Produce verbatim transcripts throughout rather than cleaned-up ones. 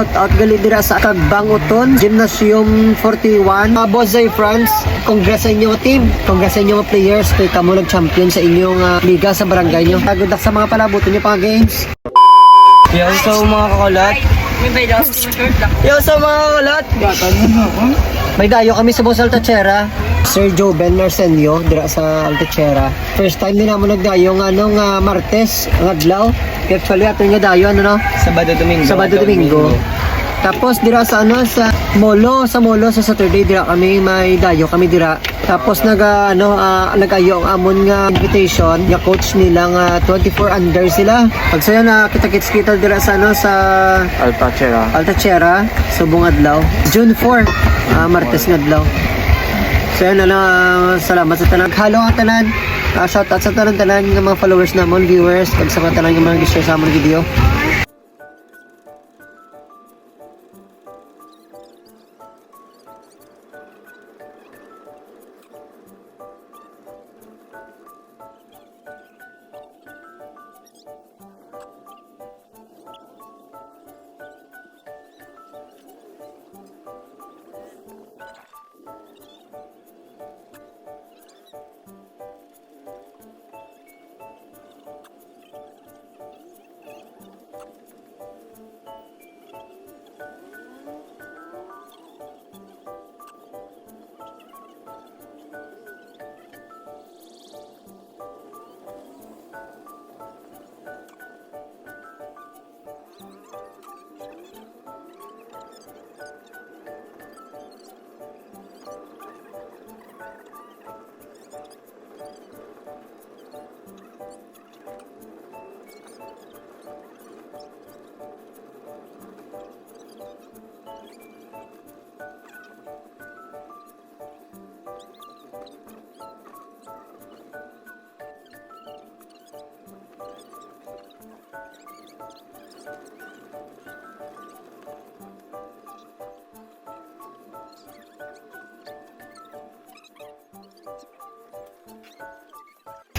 Shout out gali dira sa Tagbang Uton, Gymnasium forty-one. Mga Boss Zay Franz, congrats sa inyo nga team. Congrats sa inyo nga players. Kay kamo nag-champion sa inyong, ah, liga sa barangay nyo. Good luck sa mga palabuton nyo pa nga games. Yo, so, mga kakulat. Yo, so, mga kakulat. May dayo kami sa Boss Altachera. Sir Joven Arsenio, dira sa Altachera. First time din naman nagdayo nga, ano, nga Martes, ang adlaw. Actually, ato nga dayo, ano, no? Sabado, Domingo. Sabado, Domingo. Tapos, dira sa, ano, sa Molo, sa Molo, sa Saturday, dira kami, may dayo kami dira. Tapos, nag, ah, ano, ah, nag-ayo ang amon nga invitation, nga coach nila nga twenty-four under sila. Pagsayo na, kita-kits kita dira sa, ano, sa Altachera. Altachera, subong adlaw. June four, ah, Martes nga adlaw. So, yun, ano, ah, salamat sa tanan. Hello, ang tanan. Ah, shout out sa tanan-tanan nga mga followers namon, viewers, kag sa mga tanan nga mga nag-share sa amon video.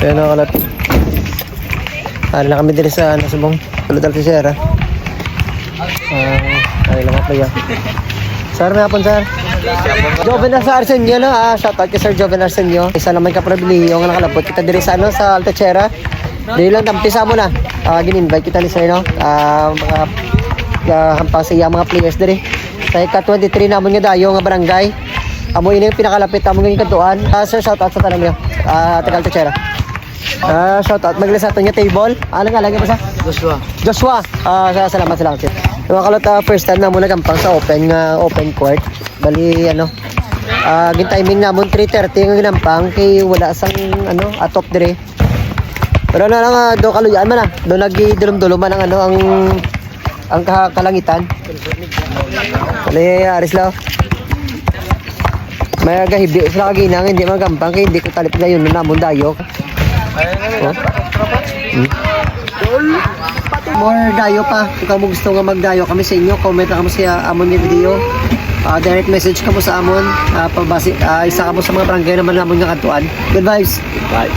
Ayan, mga kalat. Ano lang kami diri sa, ano, subong. Tulad lang si Sir, ah. Ah, ano lang ako, ya. Sir, may hapon, sir. Joven sa Arsenio, no? Ah, shout out kay Sir Joven Arsenio. Isa naman ka pribilehiyo nga nakalabot kita diri sa, ano, sa Altachera. Dili lang tampi sa amo na. Ah, gin-invite kita ni Sir, no? Ah, mga, ah, hampang sa iya mga players diri. Sa ika twenty-three namon nga dayo nga barangay. Amo ini ang pinakalapit namon nga kadtuan. Ah, sir, shout out sa tanan niyo. Ah, taga Altachera. Ah, shout out. Magli sa aton nga table. Ano nga lagi pa sa? Joshua. Joshua. Ah, sa, salamat, salamat, sir. Mga kalot, ah, first time namon nagampang sa open nga, open court. Bali, ano, ah, gin-timing namon three thirty nga ginampang kay wala sang, ano, atop dire. Pero na lang, ah, do kaluyaan man, ah. Do nagidulom-dulom man ang, ano, ang, ang kaha-, kalangitan. Wala, aris lang. May gahibi sila kaginang, hindi magampang, kay hindi ko talip dayon na namon dayo. Oh? Hmm. More dayo pa. Kung kamo gusto nga magdayo kami sa inyo, comment na kamo sa amon nga video. Ah, direct message kamo sa amon. Ah, pabasi, ah, isa kamo sa mga barangay naman namon nga kadtuan. Good vibes. Bye.